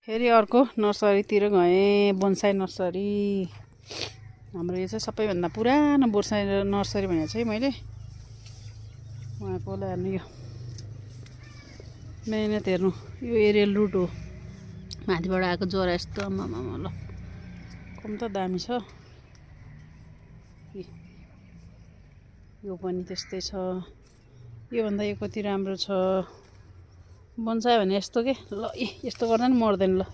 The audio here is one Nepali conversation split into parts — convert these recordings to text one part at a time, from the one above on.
फेरि अर्को नर्सरीतिर गएँ, बोन्साई नर्सरी। हाम्रो यो चाहिँ सबैभन्दा पुरानो बोन्साई नर्सरी भनेको चाहिँ मैले उहाँको हेर्नु, यो मेहनत हेर्नु, यो एरियल रुट हो, माथिबाट आएको जरा यस्तो आमामा ल कम त दामी छ। यो पनि त्यस्तै छ, योभन्दा यो कति राम्रो छ। बोन्साई भने यस्तो के ल, यस्तो गर्दा नि मर्दैन ल,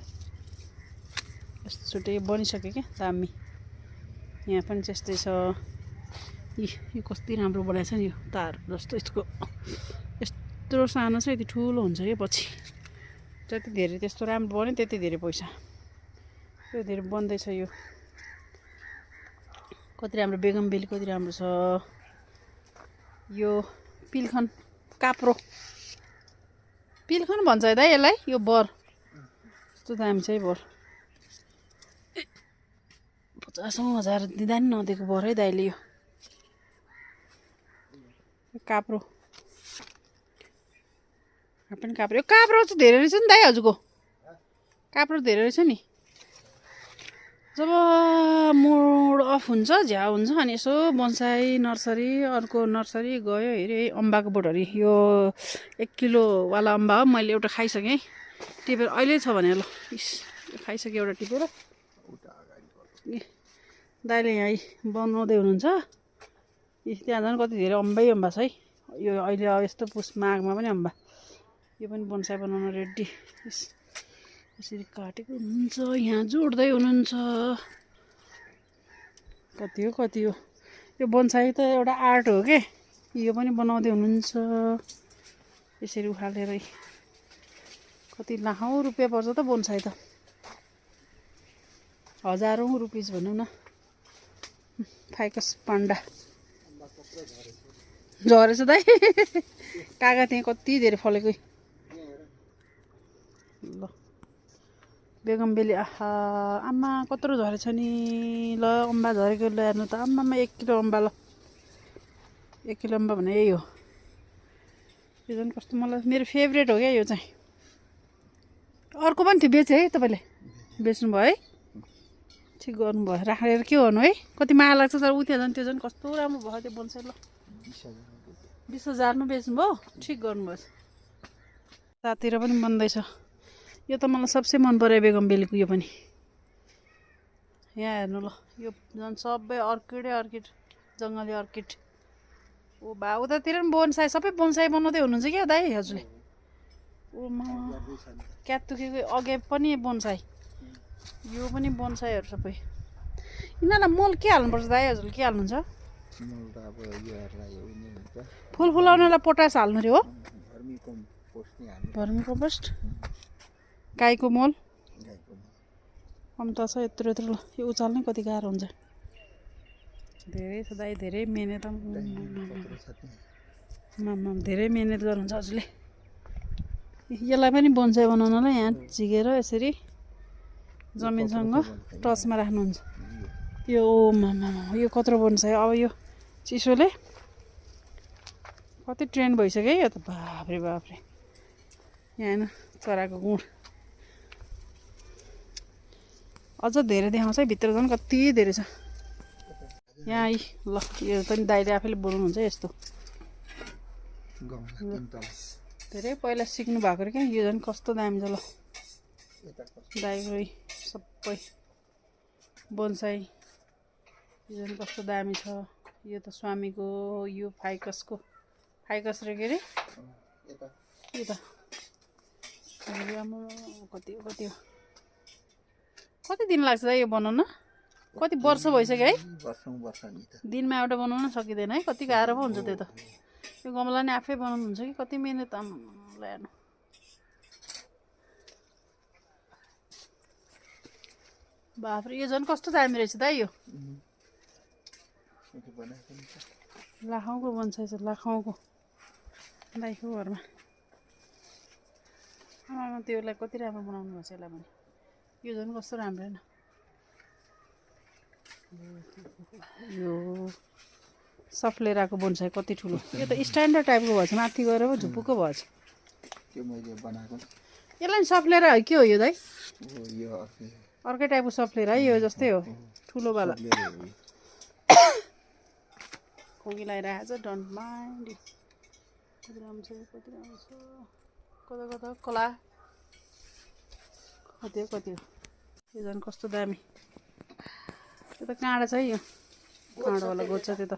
यस्तो छुट्टै बनिसक्यो क्या, दामी। यहाँ पनि त्यस्तै छ। यो कति राम्रो बनाएछ नि, यो तार जस्तो। यसको यत्रो सानो छ, यति ठुलो हुन्छ क्या पछि। जति धेरै त्यस्तो राम्रो बन्यो त्यति धेरै पैसा। यो धेरै बन्दैछ। यो कति राम्रो बेगमबेली कति राम्रो छ। यो पिलखन काप्रो पिलखन भन्छ है दाइ यसलाई। यो बर यस्तो दामी छ है बर, 50,000 दिँदा नि नदिएको बर है दाइले। यो काप्रो पनि काप्रो। यो काप्रो चाहिँ धेरै रहेछ नि दाइ हजुरको, काप्रो धेरै रहेछ नि। जब मुड अफ हुन्छ, झ्याउ हुन्छ, अनि यसो बोन्साई नर्सरी अर्को नर्सरी गयो, हेरेँ अम्बाको बोटहरू। यो 1 किलोवाला अम्बा हो, मैले एउटा खाइसकेँ टिपेर। अहिले छ भने ल, खाइसकेँ एउटा टिपेर। दाइले यहाँ बनाउँदै हुनुहुन्छ। त्यहाँ झन् कति धेरै अम्बै अम्बा छ है। यो अहिले अब यस्तो पुस माघमा पनि अम्बा। यो पनि बोन्साई बनाउन रेडी। यसरी काटेको हुनुहुन्छ, यहाँ जोड्दै हुनुहुन्छ। कति हो कति हो। यो बोन्साई त एउटा आर्ट हो के। यो पनि बनाउँदै हुनुहुन्छ यसरी उखालेरै। कति लाखौँ रुपियाँ पर्छ त बोन्साई त, हजारौँ रुपिस भनौँ न। फाइकस पान्डा झरेछ दाइ, कागा त्यहाँ कति धेरै फलेको ल। बेगमबेली आहा आमा कत्रो झरेछ नि ल। अम्बा झरेको ल हेर्नु त, आमामा 1 किलो अम्बा ल। 1 किलो अम्बा भने यही हो। यो झन् कस्तो मलाई मेरो फेभरेट हो क्या यो चाहिँ। अर्को पनि थियो बेचे है तपाईँले, बेच्नुभयो है। ठिक गर्नुभयो, राखेर के गर्नु है। कति माया लाग्छ तर उयो झन्, त्यो झन् कस्तो राम्रो भयो त्यो बोन्साई ल। 20,000मा बेच्नुभयो, ठिक गर्नुभयो। सातिर पनि बन्दैछ। यो त मलाई सबसे मन पर्यो बेगमबेलीको। यो पनि यहाँ हेर्नु ल, यो झन् सबै अर्किडै अर्किड, जङ्गली अर्किड। ओ बा उतातिर पनि बोन्साई, सबै बोन्साई बनाउँदै हुनुहुन्छ क्या दाइ हजुरले। ओमा क्यातुकीको अघि पनि बोन्साई, यो पनि बोन्साईहरू सबै। यिनीहरूलाई मल के हाल्नुपर्छ दाइ हजुरले, के हाल्नुहुन्छ? फुल फुलाउनलाई पोटास हाल्नु रे हो, भर्मी कम्पोस्ट, गाईको मल। कम्ता छ यत्रो यत्रो ल। यो उचाल्नै कति गाह्रो हुन्छ। धेरै छ दाइ, धेरै मिहिनेत, धेरै मिहिनेत गर्नुहुन्छ हजुरले। यसलाई पनि बोन्साई बनाउनलाई यहाँ झिकेर यसरी जमिनसँग टचमा राख्नुहुन्छ। यो मामा यो कत्रो बोन्साई। अब यो चिसोले कति ट्रेन्ड भइसक्यो है यो त, बाफ्रे बाफ्रे। यहाँ हेर्नु चराको गुँड अझ धेरै देखाउँछ है, भित्र झन् कति धेरै छ यहाँ। ल यो पनि दाइले आफैले बोलाउनुहुन्छ यस्तो। धेरै पहिला सिक्नु भएको रे क्या। यो झन् कस्तो दामी छ ल, दाइको सबै बोन्साई। यो झन् कस्तो दामी छ। यो त स्वामीको, यो फाइकसको, फाइकस रे के अरे यो त। कति हो कति हो, कति दिन लाग्छ दाइ यो बनाउन? कति वर्ष भइसक्यो है। दिनमा एउटा बनाउन सकिँदैन है, कति गाह्रो पो हुन्छ त्यो त। यो गमला नि आफै बनाउनुहुन्छ कि, कति मिहिनेत आम्मालाई हेर्नु। बाफ्रे यो झन् कस्तो दामी रहेछ दाइ। यो लाखौँको बोन्साई छ, लाखौँको दाइको घरमा। आमामा त्यसलाई कति राम्रो बनाउनु भएको छ यसलाई पनि। यो झन् कस्तो राम्रो होइन। यो सफ्लेराको बोन्साई कति ठुलो। यो त स्ट्यान्डर्ड टाइपको भएछ, माथि गएर पो झुपुक्क भएछ। यसलाई नि सप्लेरा हो के हो यो दाइ यो अर्कै टाइपको सप्लेरा है यो जस्तै हो ठुलोवाला खोकी लगाइरहेको छ डन्ट माइन्ड कति राम्रो छ कति राम्रो छ कता कता कला कति हो यो झन् कस्तो दामी त्यो त काँडा छ है यो काँडावाला गोच्छ त्यो त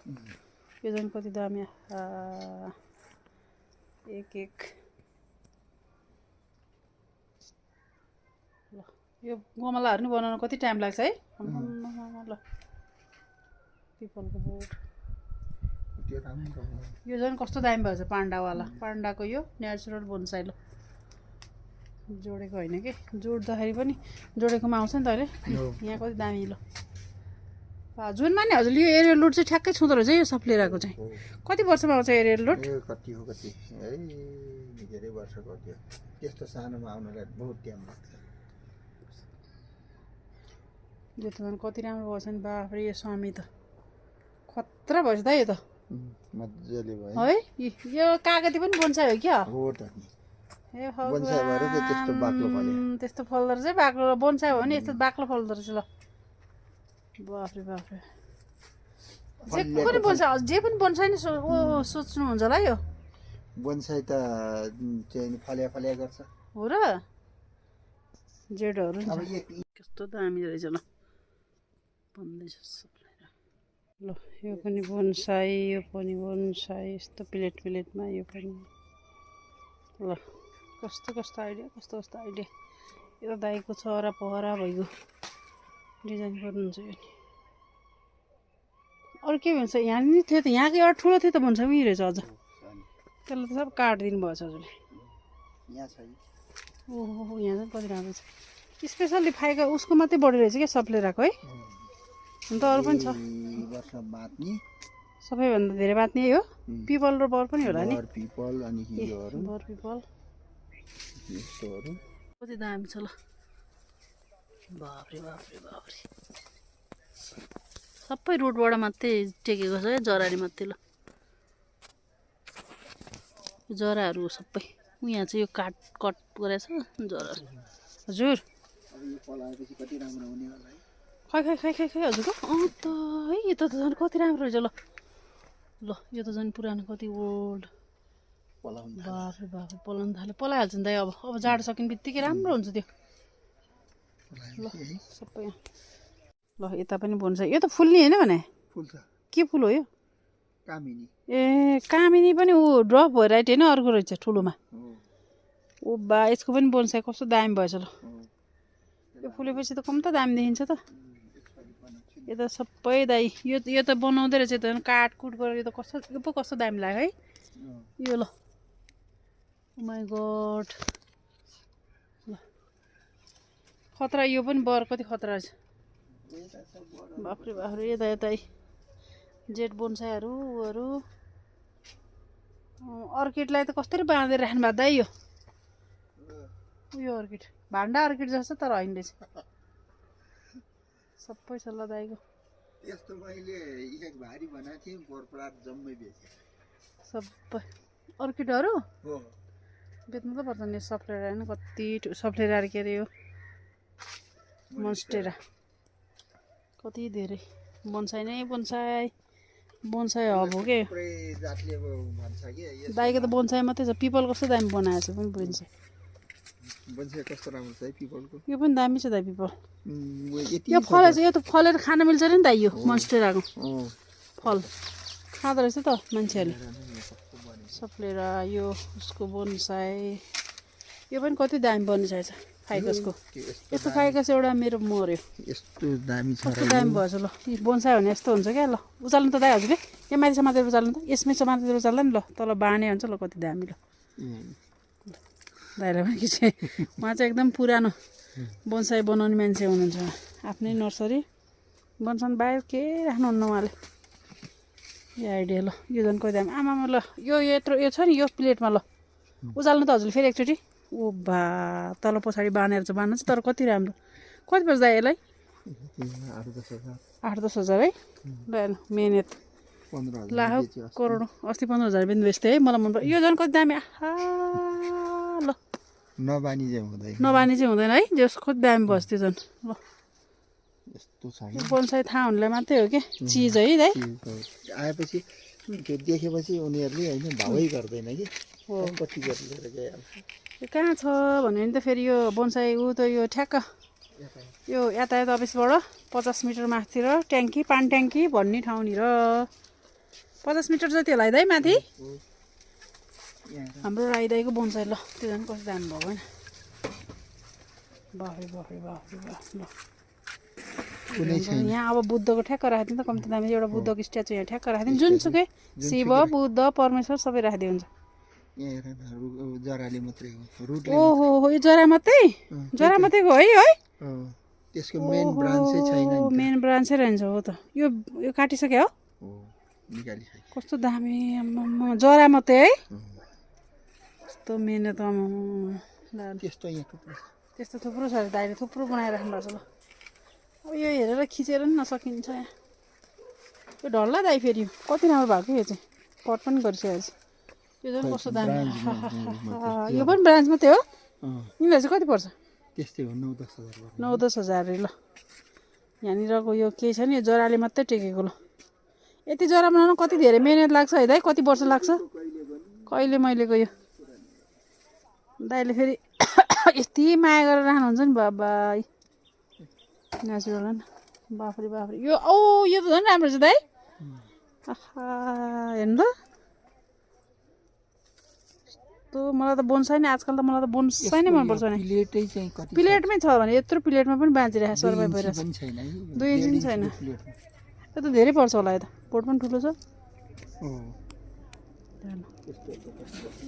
यो झन् कति दामी एक ल यो गमलाहरू नि बनाउन कति टाइम लाग्छ है ल पिपलको बोट यो झन् कस्तो दामी भएछ पान्डावाला पान्डाको यो नेचुरल बोन्साई ल जोडेको होइन कि जोड्दाखेरि पनि जोडेकोमा आउँछ नि त अहिले यहाँ कति दामी ल जुनमा नि हजुर यो एरियल लोड चाहिँ ठ्याक्कै छुँदो रहेछ यो सप्लेराको चाहिँ कति वर्षमा आउँछ एरियल लोड कति हो कति है धेरै वर्षको त्यो त्यस्तो सानोमा आउनलाई बहुत टाइम लाग्छ यो त झन् कति राम्रो भएछ नि बाफ्रे यो स्वामी त खतरा भएछ त यो त मजाले भयो है यो कागती पनि बोन्साई हो क्या हो त नि ए बोन्साई भएर चाहिँ त्यस्तो बाक्लो फल्यो त्यस्तो फल्दो रहेछ बाक्लो बोन्साई हो भने यस्तो बाक्लो फल्दो रहेछ ल बाफ्रे बाफ्रे जे पनि बोन्साई नि सोच्नुहुन्छ होला यो बोन्साई त चाहिँ फल्या फल्या गर्छ हो र जेडहरू कस्तो दामी रहेछ ल भन्दैछ सबलाई ल यो पनि बोन्साई यस्तो प्लेटमा यो पनि ल कस्तो आइडिया यो त दाइको छहरा पहरा भइगयो डिजाइन गर्नुहुन्छ यो नि अरू के भन्छ यहाँ नि थियो त यहाँको एउटा ठुलो थियो त भन्छ उयो रहेछ अझ त्यसलाई त सब काटिदिनु भएछ हजुरले ओहो यहाँ चाहिँ कति राम्रो छ स्पेसल्ली फाइका उसको मात्रै बढी रहेछ क्या सप्लेराको है अन्त अरू पनि छ सबैभन्दा धेरै बाँच्ने हो पिपल र बर पनि होला नि बर पिपल कति दामी छ ल बाफ्रे सबै रुटबाट मात्रै टेकेको छ क्या जराले मात्रै ल जराहरू सबै यहाँ चाहिँ यो कट गरेछ जरा हजुर खै हजुरको त है यो त झन् कति राम्रो रहेछ ल यो त झन् पुरानो कति ओल्ड बाफ्रे पलाउनु थाल्यो पलाइहाल्छ नि दाइ अब जाडो सकिने बित्तिकै राम्रो हुन्छ त्यो ल सबै ल यता पनि बोन्साई यो त फुल्ने होइन भने के फुल हो यो ए कामिनी पनि ऊ ड्रप भएर आइट होइन अर्को रहेछ ठुलोमा ओ बा यसको पनि बोन्साई कस्तो दामी भएछ ल यो फुलेपछि त कम त दामी देखिन्छ त यो त सबै दाइ यो त बनाउँदै रहेछ त काटकुट गरेर यो त कस्तो दामी लाग्यो है यो ल माई गड ल खतरा यो पनि बर कति खतरा रहेछ बाफ्रे यता जेट बोन्साईहरू ऊहरू अर्किडलाई त कसरी बाँधेर राख्नु भएको दाइ यो अर्किड भान्डा अर्किड जस्तो तर होइन रहेछ सबै छ ल दाइको सबै अर्किडहरू बेच्नु त पर्छ नि सप्लेरा होइन कति सप्लेरा के अरे यो मोन्स्टेरा कति धेरै बोन्साई नै बोन्साई हब हो के दाइको त बोन्साई मात्रै छ पिपल कस्तो दामी बनाएको छ पनि बोन्साई यो पनि दामी छ दाइ पिपल यो फलेछ यो त फलेर खान मिल्छ नि दाइ यो मोन्स्टेराको फल खाँदो रहेछ त मान्छेहरूले सप्लेरा यो उसको बोन्साई यो पनि कति दामी बनिसकेछ फाइकसको यस्तो फाइकस एउटा मेरो मर्यो यस्तो दामी भएछ ल बोन्साई भने यस्तो हुन्छ क्या ल उचाल्नु त दाइ हजुरले यहाँ माथि समातेर उचाल्नु त यसमै समातेर उचाल्दा नि ल तल बाँडे हुन्छ ल कति दामी ल दाइलाई पनि कि चाहिँ उहाँ चाहिँ एकदम पुरानो बोन्साई बनाउने मान्छे हुनुहुन्छ आफ्नै नर्सरी बनसन बाहिर के राख्नुहुन्न उहाँले यो आइडिया ल यो झन् कति दामी आमामा ल यो यत्रो यो छ नि यो प्लेटमा ल उचाल्नु त हजुरले फेरि एकचोटि ओ भा तल पछाडि बाँधेर चाहिँ बाँध्नु चाहिँ तर कति राम्रो कति पर्छ दाइ यसलाई 8-10 हजार है ल मेहनत लाख करोड अस्ति 15,000 पनि बेच्थेँ है मलाई मन पर्यो यो झन् कति दामी आहा ल नबानी चाहिँ हुँदैन नबानी चाहिँ हुँदैन है जसको दामी बस्थ्यो झन् ल यस्तो छ यो बोनसाई थाहा हुनेलाई मात्रै हो कि चिज है दाइ आएपछि त्यो देखेपछि उनीहरूले होइन भावै गर्दैन कि हो कति गरेर गइहाल्छ यो कहाँ छ भन्यो भने त फेरि यो बोनसाई ऊ त यो ठ्याक्क यो यातायात अफिसबाट 50 मिटर माथि र ट्याङ्की पानी ट्याङ्की भन्ने ठाउँनि र 50 मिटर जति होला है दाइ माथि हाम्रो राई दाईको बोनसाई ल त्यो झन् कस्तो दाम भएको होइन बाफ्रे बाफ्रे बाफ्रे बाफ ल कुनै छैन यहाँ अब बुद्धको ठ्याक्क राखिदिनु त कम्ती दामी एउटा बुद्धको स्ट्याचु यहाँ ठ्याक्क राखिदिनु जुनसुकै शिव बुद्ध परमेश्वर सबै राखिदियो हुन्छ यहाँ हेर न जराले मात्रै हो रुट ओहो हो यो जरा मात्रैको है त्यसको मेन ब्रान्चै छैन नि मेन ब्रान्चै रहन्छ हो त यो काटिसक्यो हो हो निकालिसक्यो कस्तो दामी आम्मामा जरा मात्रै है कस्तो मेहनत आम्मामा त्यस्तो यहाँ थुप्रो त्यस्तो थुप्रो छ अरे दाइले थुप्रो बनाइराख्नु भएको छ ल अब यो हेरेर खिचेर नि नसकिन्छ यहाँ यो ढल्ला दाइ फेरि कति राम्रो भएको यो चाहिँ कट पनि गरिसकेको छ यो झन् कस्तो दामी यो पनि ब्रान्च मात्रै हो यिनीहरू चाहिँ कति पर्छ त्यस्तै हो 9-10 हजार 9-10 हजार रे ल यहाँनिरको यो के छ नि यो जराले मात्रै टेकेको ल यति जरा बनाउन कति धेरै मेहनत लाग्छ है दाइ कति वर्ष लाग्छ कहिले मैलेको यो दाइले फेरि यति माया गरेर राख्नुहुन्छ नि बाबा नेचुरल होइन बाफ्रे बाफ्रे यो यो त झन् राम्रो छ दाइ आहा हेर्नु त यस्तो मलाई त बोनसाई नै आजकल त मलाई त बोनसाई नै मनपर्छ नि प्लेटै चाहिँ कति प्लेटमै छ भने यत्रो प्लेटमा पनि बाँचिरहेको सर्भाइभ भइरहेको पनि छैन है 2 इन्च पनि छैन यो त धेरै पर्छ होला यो त पोट पनि ठुलो छ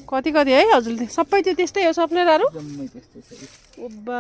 कति कति है हजुरले सबै त्यो त्यस्तै हो सप्लायरहरू जम्मै त्यस्तै छ ओब्बा